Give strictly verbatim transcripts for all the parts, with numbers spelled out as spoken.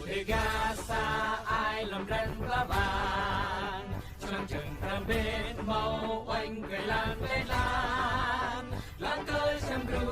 Êgasa ai lăm răn pla ban, člăng čơ̆ng prăm bĭt mâo uêñ kơ lăn leh lan, lăn kơ sem gru.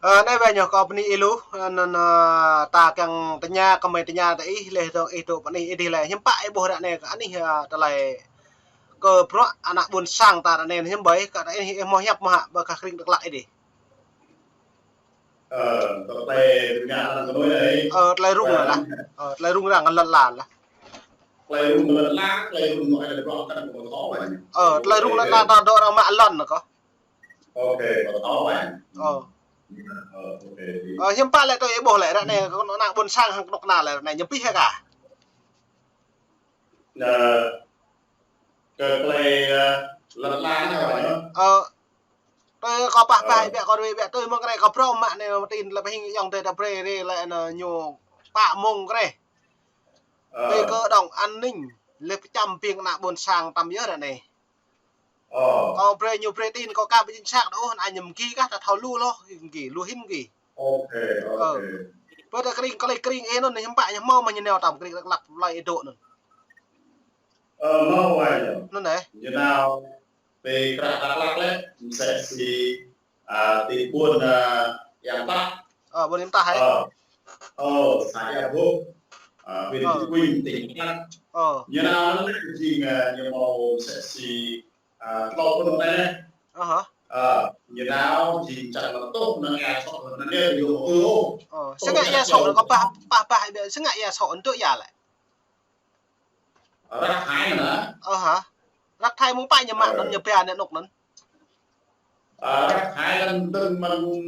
Ơ, anei wĕ ñu kâo bơni ih lu, anăn, ơ, ta kiăng tơña, kơ mơi tơña tơ ih, leh dơ̆ng ih dôk bơni ih dih leh, hiăm pă ih ƀuh ară anei kơ anih, ơ, tơlơi kơ bruă anak ƀuôn sang ta ară anei hiăm ƀai, kơ anih ih mâo hiăp mơh hă, ƀơ kơ krĭng Dak Lak ih dih. Ơ, tơlơi rŭng răng lăn lan lah. Ơ, tơlơi rŭng lăn lan, tơlơi rŭng lăn lan, tơlơi rŭng lăn lan ta dôk arăng mă lăn kơ. Ơ, hiăm pă lĕ tui ih ƀuh lĕ ară anei, kơ anak ƀuôn sang hŏng knŭk kna lĕ ară anei ñu pih hĕ ka. Ơ, tui kâo pah pah ƀiă kâo ruê ƀiă tui mơ̆ng kơ anei kâo brâo mă anei mơ̆ng tin lĕ pơhing ayŏng adei ta brei rê lĕ anăn ñu pă mông kơ anei. Tui kơ dŏng an ninh, leh pơčăm biêng anak ƀuôn sang tăm yơh ară anei. Kâo brei ñu brei tin kâo ka bi chính xác ôh, anăn ñu mgi kah ta thâo lu lŏ, mgi, lu hĭn mgi. Ơ. Ƀơ ta krĭng, klei krĭng ih anăn hiăm pă ñu mâo mă ñu nao tăm krĭng Dak Lak lei ih dôk anăn. Anăn ơ. Ti krah Dak Lak lĕ, msĕ si, a, ti ƀuôn, a, Yang Tah. Ơ, ƀuôn Yang Tah hĕ? Ơ, xã Ea Bhôk, a, huyện Cư Kuin, tỉnh Đắk Lắk. Ñu nao lĕ jing, a, ñu mâo msĕ si, a, tlâo ƀuôn anei lĕ. Ơ, ñu nao jing čang lŏ tŭ nao êa soh anăn ñu ƀu ư ôh. Ơ, si ngă êa soh anăn kâo pah, pah, pah, si ngă êa soh anăn tŭ ya lĕ. Rác thải anăn. Ơ hă. Rác thải mơ̆ng pă ñu mă anăn ñu pia anei anôk anăn. Rác thải anăn dơ̆ng mơ̆ng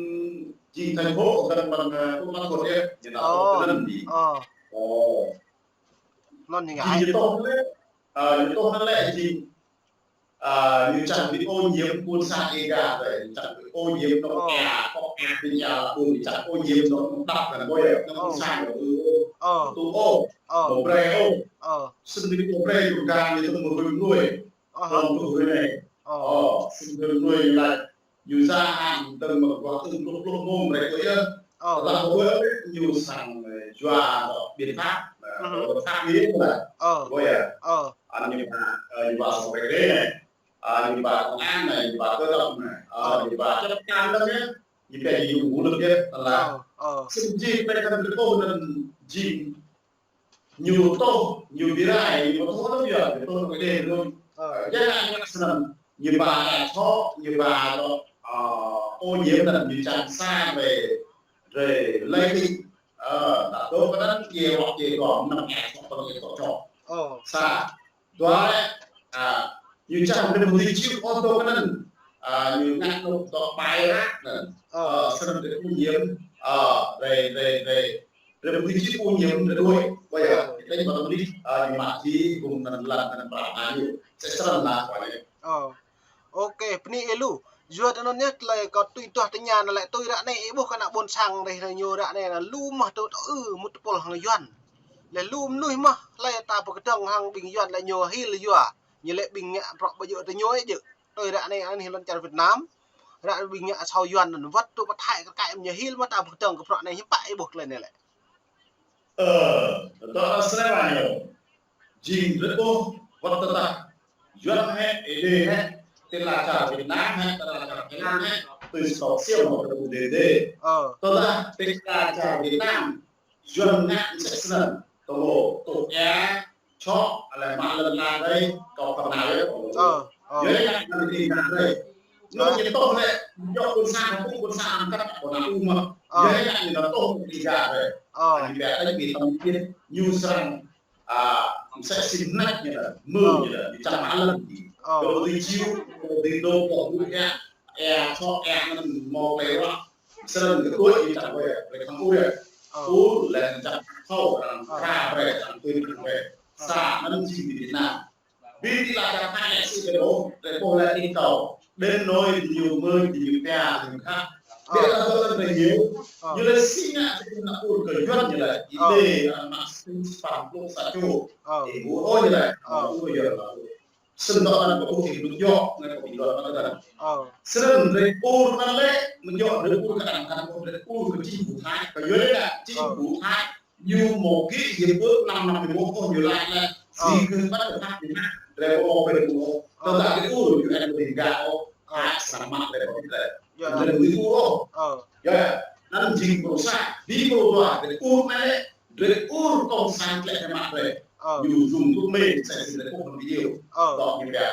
jing thành phố, dơ̆ng mơ̆ng, ơ, quận Bắc Thuột yơh. Ñu nao tŭ anăn dih. Anăn ñu ngă. Jing ñu tŭ anăn lĕ, ơ, ñu tŭ anăn lĕ jing, ơ, ñu čang bi ô nhiễm ƀuôn sang Êga lĕ, ñu čang bi ô nhiễm anôk êa, kŏ êa, ƀing êa ƀuôn, ñu čang ô nhiễm anôk đăp anăn ƀuh yơh, anôk ƀuôn sang anăn ƀu ư ôh, ƀu tŭ ôh, ƀu brei ôh. Snăn ñu ƀu brei ôh, kăn ñu tŭ mơ̆ng hruê mnuih. Hlăm tu hruê anei. Ơ, snăn hruê mnuih ñu lač, ñu za hăn dơ̆ng mơ̆ng bruă tơl pluh pluh mông brei tui yơh. Tơdah ƀuh ñu srăng, ơ, yua dŏ biện pháp, ơ, biện pháp ñu lač. Ƀuh yơh. Anăn ñu ba, ơ, ñu ba srăng brei anei. Ơ, ñu ba công an anei, ñu ba cơ động anei. Ơ, ñu ba chấp cam anăn yơh. Ñu pia ñu ngũ lực yơh, tơdah. Snăn jing brei kăn drei ƀuh anăn jing ñu tŭ, ñu bi rai, ñu tŭ lăm yua, ñu tŭ lăm kđeh lăm. Ơ, ya ngă snăn, ñu ba êa soh, ñu ba dŏ, ơ, ô nhiễm anăn ñu čang sa drei, drei lei đĭ. Ơ, ta dôk kơ anăn, djiê wăt djiê dua, mnăm êa soh, tơl êa soh čŏk. Sa, dua lĕ, a, ñu čang drei ƀu dưi čĭu ôh dôk kơ anăn. A, ñu ngă anôk dŏ ƀai ră anăn. Ơ, snăn drei ô nhiễm, ơ, drei, drei, drei, drei ƀu dưi čĭu ô nhiễm drei đuĕ. Ƀuh yơh, drei ƀu dưi, ơ, ñu mă jing gŭm anăn lăn anăn prăp anăn ñu. Msĕ snăn lah, ƀuh yơh. Ơ. Ôkê, bơni ih lu. Yua anăn yơh, tơlơi kâo tui duah tơña anăn lĕ tui ară anei ih ƀuh kơ anak ƀuôn sang dih lĕ ñu ară anei anăn lu mơh tŭ tŭ ư mŭt tơpul hŏng Yuăn. Leh lu mnuih mơh, hlei ta pơkdơ̆ng hŏng ƀing Yuăn lĕ ñu hil yua. Ñu lĕ ƀing ngă bruă ƀu djŏ tơ ñu ih djŏ. Tui ară anei anăn lăn čar Việt Nam. Ară ƀing ngă asâo Yuăn anăn wăt tŭ pơthai kơ kai ñu hil mơh ta pơkdơ̆ng kơ bruă anei hiư̆m pă ih ƀuh klei anei lĕ. Ơ, tơdah snei wa ñu. Jing drei ƀuh wăt tơdah Yuăn hĕ, Êđê hĕ, ti lăn čar Việt Nam hĕ, ti lăn čar Thái Lan hĕ, tui stok siam hŏng drei ƀuh dê dê. Tơdah ti lăn čar Việt Nam, Yuăn ngă msĕ snăn, tơl tŭ êa, čŏk, leh mă lăn ala drei, kâo khăm nao yơh. Ơ, ơ. Yua ngă anăn ti lăn drei. Anôk ñu tŭ lĕ, djŏ ƀuôn sang, ƀuôn sang kăt, ƀuôn ung mơh. Yua ngă ñu tŭ ti lăn drei. Ñu ƀiă lĕ bi tăm kiên, ñu srăng, a, msĕ si mnêč ñu lĕ, mơ̆ng ñu lĕ, ñu čang mă lăn. Kâo dưi čĭu, kâo dưi dôk, kâo dưi êa, êa, čŏk êa anăn mâo klei ruă. Snăn kơ đuĕ ñu čang ƀuh yơh, brei khăng ur yơh. Ur, leh čang thâo, arăng kra brei, arăng tui arăng brei. Sa, anăn jing ti Việt Nam. Bi ti lăn čar Thái lĕ si kơ đuĕ, drei ƀuh leh ti kâo. Đến nỗi diñu mơ̆, diñu pia, diñu khăp. Ƀiădah dŏ anăn drei ñu. Ñu lĕ si ngă, si ngă ur kơ Yuăn ñu lĕ. Êdei, arăng mă sĭt păng pluh sa čô. Ih ur ôh ñu lĕ. Ur yơh, ur. Snăn dŏ anăn kâo ƀuh ih mjŏ, anăn kâo bi luă mă anăn. Snăn drei ur anăn lĕ, mjŏ drei ur kơ anăn, anăn kâo drei ur kơ chính phủ Thái, kơ yua anăn chính phủ Thái, ñu mâo ký hiệp ước năm năm mươi mốt ôh, ñu lač leh, si kơ bắt kơ Thái ñu ngă, drei ƀu mâo quyền ur ôh. Tơdah drei ur, U N ƀu ƀuh ôh, Thái srăng mă drei ƀuh drei. Drei ƀu ur ôh. Yua, anăn jing mrô sa, bi mrô dua, drei ur anei, drei ur cộng sản tlĕ drei mă drei. Ñu dùng thuốc mê, msĕ si drei ƀuh hŏng video. Dŏ ñu pia,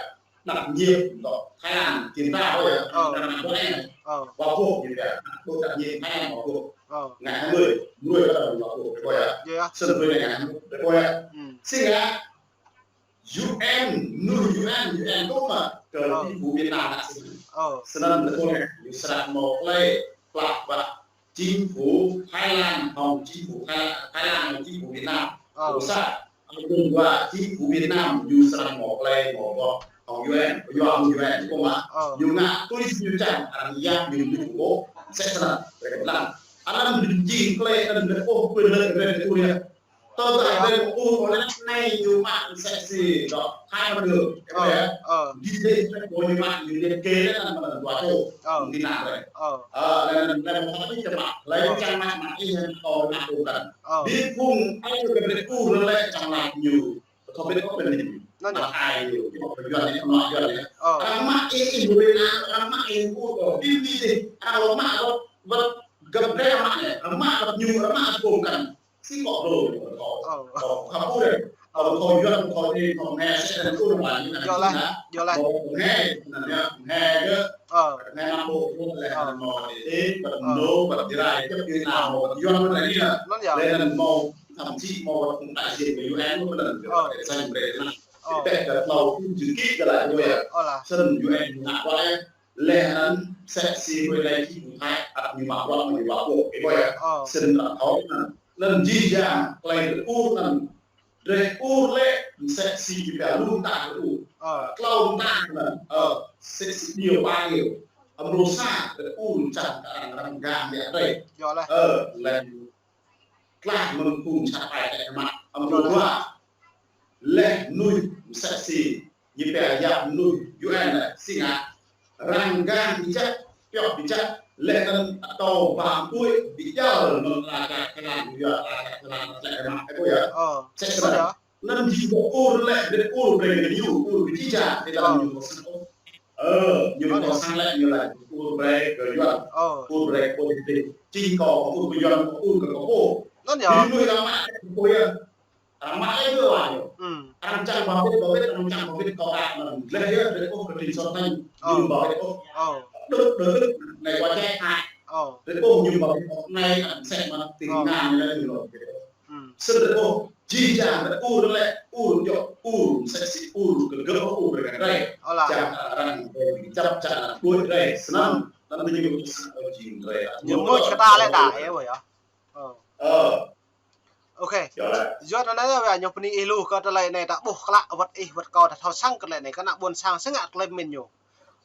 đặc nhiệm, dŏ Thái Lan, kiểm tra ƀuh yơh, Ơ. Đang nằm ƀuh anei. Ơ. Vào cuộc ñu pia, dŏ đặc nhiệm Thái Lan vào cuộc. Ơ. Ngày hai mươi, mười bắt đầu vào cuộc, ƀuh yơh. Yơh. Snăn hruê anei ngày hai mươi, ƀuh yơh. Sim ngă, U N, mnuih U N, U N tŭ mă kơ chính phủ Việt Nam ngă snăn. Snăn drei ƀuh anei, ñu srăng mâo klei plah wah chính phủ Thái Lan hŏng chính phủ Thái, Thái Lan hŏng chính phủ Việt Nam. Ơ. Mrô sa, mrô dua, chính phủ Việt Nam ñu srăng mâo klei mâo boh hŏng U N, yua hŏng U N, ƀuh mă. Ơ. Ñu ngă tui si ñu čiăng, arăng yap ñu mnuih ƀuh, msĕ snăn, drei ƀuh lăng. Anăn jing klei anăn drei ƀuh quyền lợi drei ur yơh. Tơdah drei ur leh anei ñu mă msĕ si dŏ Thái Văn Đường, ơ, ơ, di dê drei ƀuh ñu mă ñu liệt kê leh anăn mă anăn dua čô, ơ, mơ̆ng ti anăn drei. Ơ. Ơ, leh anăn leh anăn mă ih čang mă, leh čang mă mă ih anăn kâo mă ur kăn. Ơ. Bi phung ai kơ drei ur leh čang lač ñu. Kâo bi ur kăn ñu. Anăn yơh. Mă ai ñu, ñu kơ Yuăn ñu, mă Yuăn ñu. Ơ. Arăng mă ih, ih ur leh anăn, arăng mă ih ur kâo. Bi bi dê, arăng mă wăt, wăt găp drei mă leh, arăng mă wăt ñu, arăng mă ur kăn. Si kŏ brô, kâo, kâo, kâo, kâo ur, kâo, kâo Yuăn, kâo ih, kâo mhe, sĕ anăn ur mă ñu anăn. Yơh leh, yơh leh. Kâo mhe, anăn yơh, mhe yơh. Ơ. Mhe mă ƀuh, ƀuh leh, ơ, anăn mâo dê, dê, băt, ơ, nô, băt Jrai, čăp Việt Nam, mâo băt Yuăn anăn anei. Anăn yơh. Leh anăn mâo, thậm chí mâo băt phung đại diện của U N, mâo anăn, ơ, kơ sanh brei anăn. Ơ. Teh kơ tlâo, chữ ký kơ lač ƀuh yơh. Ơ lah. Snăn U N ngă ƀuh yơh. Leh anăn msĕ si hruê anei chính phủ Thái ăt ñu mă bruă mă ñu mă ƀuh, ih ƀuh yơh. Ơ. Snăn arăng thâo anăn. Anăn jih jang klei drei ur anăn. Drei ur leh msĕ si ñu pia lu mta drei ur. Ơ. Tlâo mta anăn. Ơ. Msĕ si điều ba điều. Mrô sa drei ur čiăng kơ arăng răng mgang biă drei. Yơh leh. Ơ, leh. Tlah mơ̆ng phung čhat ƀai tlĕ mă, mrô dua. Leh mnuih msĕ si, ñu pia yap mnuih U N leh, si ngă. Răng mgang bi jăk, pioh bi jăk, leh anăn atâo ba mpuih bi djăl mơ̆ng ala čar Thái Lan, yua ala čar Thái Lan tlĕ mă, ih ƀuh yơh. Ơ. Msĕ snăn. Anăn jing ur leh, drei ur brei kơ ñu, ur bi jih jang, ti anăn ñu kơ sang ôh. Ơ, ñu kơ sang leh, ñu lač ur brei kơ Yuăn. Ur brei kơ pô dih. Jing kâo ur kơ Yuăn, ur kơ kâo pô. Anăn yơh. Bi mnuih arăng mă, kâo pô yơh. Arăng mă leh kơ wa ñu. Arăng čiăng ba wĭt, ba wĭt, arăng čiăng ba wĭt, kâo đa anăn. Leh yơh, drei ur kơ Trịnh Xuân Thanh, ñu ba wĭt ôh. Đơ̆k, đơ̆k, đơ̆k, anei wa čeh hă. Drei ur ñu ba wĭt ôh, anei, msĕ mă, ti ngăn leh ñu lŏ. Snăn drei ƀuh, jih jang drei ur leh, ur djŏ, ur msĕ si ur kơ gơ̆ ur brei kơ drei. Ơ lah. Čiăng arăng drei bi kjăp, čiăng arăng ƀuh drei. Snăn, anăn ñu jing drei. Ñu mưč kơ ta leh đa, ih ƀuh yơh. Ơ. Ơ. Ok. Yua anăn yơh, ñu bơni ih lu kơ tlei anei ta ƀuh klă wăt ih wăt kâo ta thâo săng kơ tlei anei, kơ ană ƀuôn sang săng ngă klei mĭn ñu.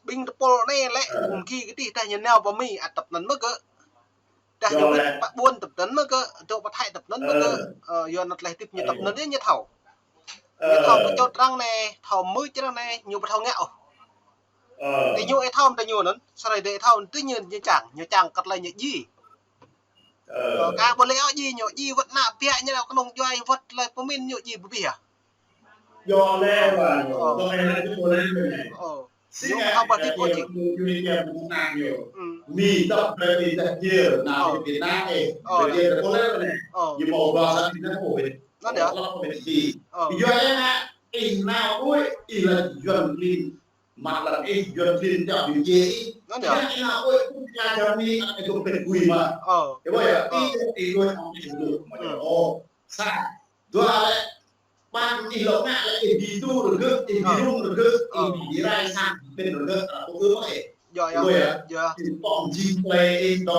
Ƀing tơpul anei lĕ, ơ, ung ki kơ tih tah ñu nao pơ Mi, ăt tăp anăn mơ̆ kơ. Tah ñu wĭt pă ƀuôn tăp anăn mơ̆ kơ, dôk pơ Thái tăp anăn mơ̆ kơ, ơ, yua anăn tlei hdĭp ñu tăp anăn ñu thâo. Ñu thâo pơ čô trăng anei, thâo mưč trăng anei, ñu ƀu thâo ngă ôh. Ti ñu ih thâo mta ñu anăn, srei dê ih thâo, ti ñu, ñu čiăng, ñu čiăng kơ tlei ñu djiê. Ơ, ka ƀuh leh ôh djiê ñu, djiê wăt ană biă ñu leh knŏng djuai wăt leh pơmĭn ñu djiê ƀu ƀiă. Yua leh wa ñu, dŏ ai leh ñu ƀuh leh ñu. Ơ. Ñu thâo ƀă ti pô jing. Ñu, ñu, ñu, ñu, ñu, ñu. Mi dŏ brei ti dah dia, na Việt Nam ih. Ơ. Brei dia dah ƀuh leh ñu. Ơ. Ñu mâo ba sa ti dah ƀuh. Anăn yơh. Ơ. Yua leh na, ih na ƀuh, ih leh Yuăn klin. Mă leh ih Yuăn klin tiap ñu djiê ih. Anăn yơh. Ih na ƀuh, ih na jam ni, ih dôk pĭt gui mă. Ơ. Ih ƀuh yơh, ih, ih ƀuh, ih ƀuh. Ơ. Sa. Dua leh, ƀăng ih lŏ ngă leh ih bi tu rơgơ̆, ih bi rŭng rơgơ̆, ih bi rai sang, bi pĭn rơgơ̆, arăng ƀuh ih. Yơh, yơh. Ƀuh yơh. Yơh. Ih pŏk jing klei ih dŏ,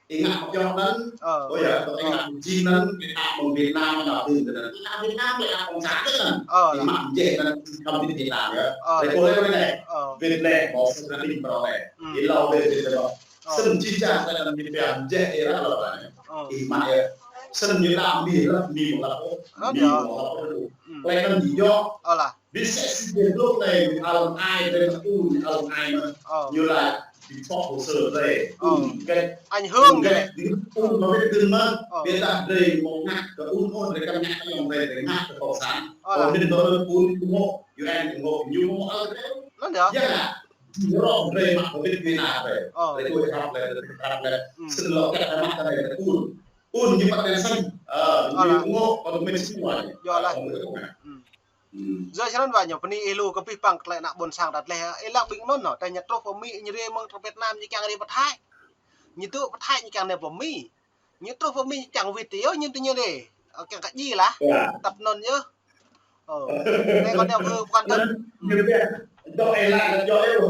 ih ngă mă yơh anăn. Ơ. Ƀuh yơh, dŏ ih ngă jing anăn, bi ăt mơ̆ng Việt Nam, ngă pĭn anăn. Ih ngă Việt Nam, bi ăt cộng sản anăn. Ơ. Ih mă jeh anăn, kăm bi Việt Nam yơh. Ơ. Leh ƀuh leh anei. Ơ. Việt leh, mâo sơ̆ kơ pĭn brô leh. Ih lŏ Việt, Việt leh. Ơ. Snăn jih jang klei anăn ñu pia jeh ih ră lŏ anei. Ơ. Ih mă yơh. Snăn ñu đa Mi ră, Mi mâo lăp ôh. Ơ, Mi mâo lăp ôh. Klei anăn jing yơh. Ơ lah. Bi msĕ si drei dôk anei, ñu ăl ai, drei mă ur, ñu ăl ai mơh. Ơ. Ñu lač, bi čŏk hồ sơ drei. Ơ. Ur, gĕt. Ảnh hưởng ur, gĕt, drei. Ur, mă wĭt tưng mơh. Ơ. Ƀiădah drei mâo ngă kơ ur, ur, drei kăn ngă kơ ayŏng drei, drei ngă kơ cộng sản. Ơ, ur, lah. Hĭn dŏ ur, ur, ñu mâo, U N ñu mâo, ñu mâo ăl drei. Anăn yơh. Yơh, rŏng drei mă wĭt Việt Nam drei. Ơ. Drei tui hrăp leh, drei hrăp leh. Hmm. Snăn lŏ kăt mă kơ drei ur. Ur, ñu păt ten sân. Ơ, ơ, ñu lah. Mâo, kơ mĭn sân mâo. Yơh lah. Ơ, mâo. Hmm. Hmm. Yua snăn wa ñu, bơni êlâo kơ pih păng klei ană ƀuôn sang ta tleh. Êlâo ƀing anăn, tơ ñu truh pơ Mi, ñu ri mơ̆ng truh Việt Nam, ñu kiăng ri pơthai. Ñu tŭ pơthai, ñu kiăng nao pơ Mi. Ñu truh pơ Mi, ñu kiăng wĭt yơh, ñu tŭ ñu ri. Ơ, kiăng kơ djiê lah. Yơh. Tăp anăn yơh. Ơ. Anei kâo nao kơ pơkăn tăp. Ñu ri, dŏ êlâo, dŏ êlâo.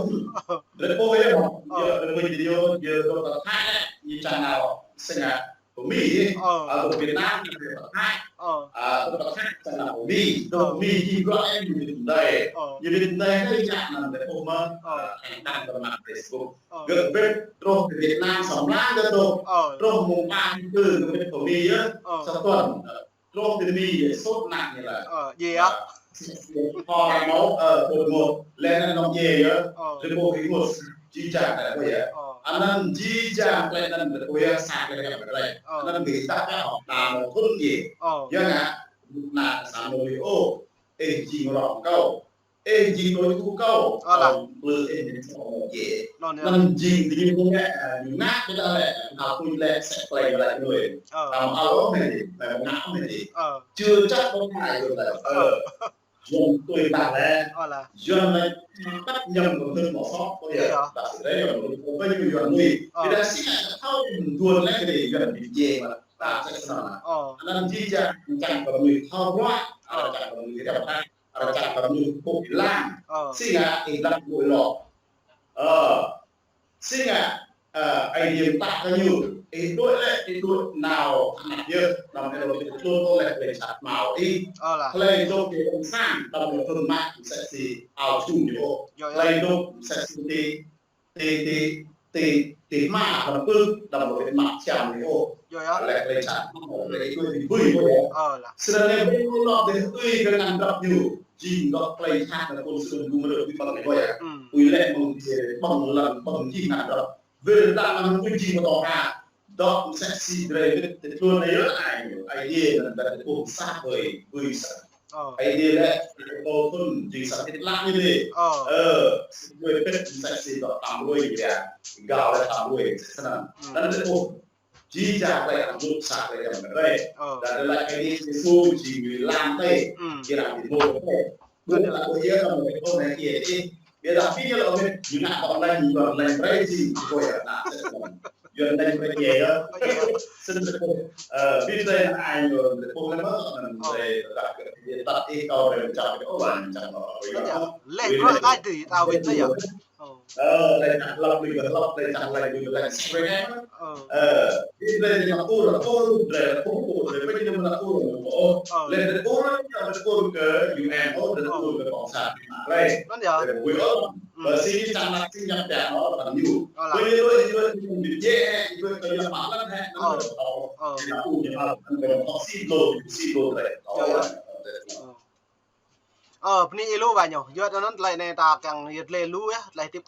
Drei pô yơh. Ơ. Yơh, drei pô yơh, yơh, dŏ pơthai, ñu čiăng nao, snăn. Pơ Mi, ơ, ơ, dôk Việt Nam, dôk pơthai. Ơ. Ơ, dôk pơthai, snăn pơ Mi. Dôk, ơ, Mi jing bruă ĕ, ñu wĭt mdei. Ơ. Ñu wĭt mdei, kơ jăk anăn drei ƀuh mơh, ơ, ơ, kăn tăng kơ mạng Facebook. Ơ. Gơ̆ wĭt truh kơ Việt Nam, săm lăng gơ̆ dôk. Ơ. Truh mông pă hĭn kơ gơ̆ wĭt pơ Mi yơh. Ơ. Sa tuăn. Truh ti Mi, sôt nặng ñu lač. Ơ, djiê yơh. Ơ, ho ra máu, ơ, đột ngột, leh anăn nŏng djiê yơh. Ơ. Drei ƀuh ênguôt, jih jang drei ƀuh yơh. Ơ. Anăn jih jang klei anăn drei ƀuh yơh, sa klei hiam drei. Ơ. Anăn bi dah yơh, đa mâo thŭn djiê. Ơ. Yơh ngă, nă sa mnuih ôh, ih jing rŏng kâo. Ih jing đối thủ kâo, ơ, lah. Kâo mplư ih msĕ mơ̆ng djiê. Anăn yơh. Anăn jing diñu mơ̆ng leh, ơ, ñu ngă ƀiădah leh, ơ, pui leh, msĕ klei lač mnuih. Ơ. Tăm ăl ôh mơ̆ng djiê, mơ̆ng ngă mơ̆ng djiê. Ơ. Chưa chắc có ai được là, ơ, ơ, Yuăn tui ƀă leh. Ơ lah. Yuăn lač, tăp ñăm kơ mnuih mâo soh, kơ yơh. Yơh. Dah si drei Yuăn mnuih, kơ ñu Yuăn mnuih. Ơ. Ƀiădah si ngă thâo mduôn leh kơ Yuăn bi djiê mă. Dah si snăn. Ơ. Anăn jih jang čiăng kơ mnuih thâo ruă, ơ, čiăng kơ mnuih riam ƀă. Ơ. Čiăng kơ mnuih pŭk êlan. Ơ. Si ngă ih dăp ƀuh lŏ. Ơ. Si ngă, ơ, Aê Diê mtă kơ ñu. Ih đuĕ leh, ih đuĕ nao anak yơh. Đăm ih đuĕ ti tluôn ôh leh klei čăt mâo ih. Ơ lah. Klei dôk ti ƀuôn sang, đăm ih đuĕ mă msĕ si ao čhum ñu ôh. Yơh, yơh. Klei dôk msĕ si ti ti, ti, ti, ti hma hlăm pưk, đăm lŏ wĭt mă čhiăm ñu ôh. Yơh, yơh. Leh klei čăt, leh klei tui ti bui ôh yơh. Ơ, lah. Snăn leh ƀuh lŏ dih tui kơ ngăn drăp ñu. Jing dŏ klei čăt anăn pô snăn ƀu mrâo bi ƀơ̆ng ôh yơh. Hmm. Ui leh mơ̆ng djiê ƀơ̆ng lăn ƀơ̆ng jing ngăn drăp. Wĭt đa anăn ƀu jing mtô ha. Dŏ msĕ si drei wĭt ti tluôn anei yơh ai ñu. Aê Diê anăn ƀiădah ti ƀuh sa bui, bui sa. Ơ. Aê Diê leh, ơ, thŭn jing sa tit lak ñu dih. Ơ. Ơ, si drei wĭt msĕ si dŏ tam rui ya. Gao leh tam rui, msĕ snăn. Hmm. Anăn ti ƀuh. Jih jang klei arăng blŭ sa klei arăng mkra. Ơ. Leh anăn lač Aê Diê Yêsu jing ñu lam tê. Hmm. Jing arăng ti mô tê. Ƀuh anăn. Lač ƀuh yơh, kơ mâo ƀuh anei yơh. Ƀiădah bi ñu lŏ wĭt, ñu ngă ƀơ̆ng lăn, ñu lŏ lăn brei jing, ƀuh yơh, anăn msĕ snăn. Yuăn lač brei yơh. Ơ. Snăn, ơ, bi drei ai ñu, ƀuh leh mơh, anăn drei dah kơ, ih tăt ih kâo drei mčăm, ôh, ba mčăm, ôh, yơh. Leh bruă ai dih, ta wĭt leh yơh. Ơ. Ơ, leh čăk hlăp, leh hlăp, leh čăk leh, leh čăk leh. Ơ. Ơ, bi drei ñu ur, ur, drei ur, ur, drei bi ñu ur, ur, ur. Ơ. Leh drei ur, drei ur kơ U N, ur, drei ur kơ cộng sản. Anăn yơh. Drei ur, ur. Hmm. Ba si ñu čang nak si ñăm tian, ur, anăn ñu. Ơ lah. Ba ñu ur, ur, ur, ñu bi djiê, ur, ur, kơ ñu mă lăn hĕ, anăn ur, ur. Ơ. Ñu ur, ñu ur, anăn ur, si dlô, si dlô drei. Ur, ur. Ơ, bơni êlâo wa ñu. Yua anăn tlei anei ta kiăng yua tlei lu yơh, tlei tip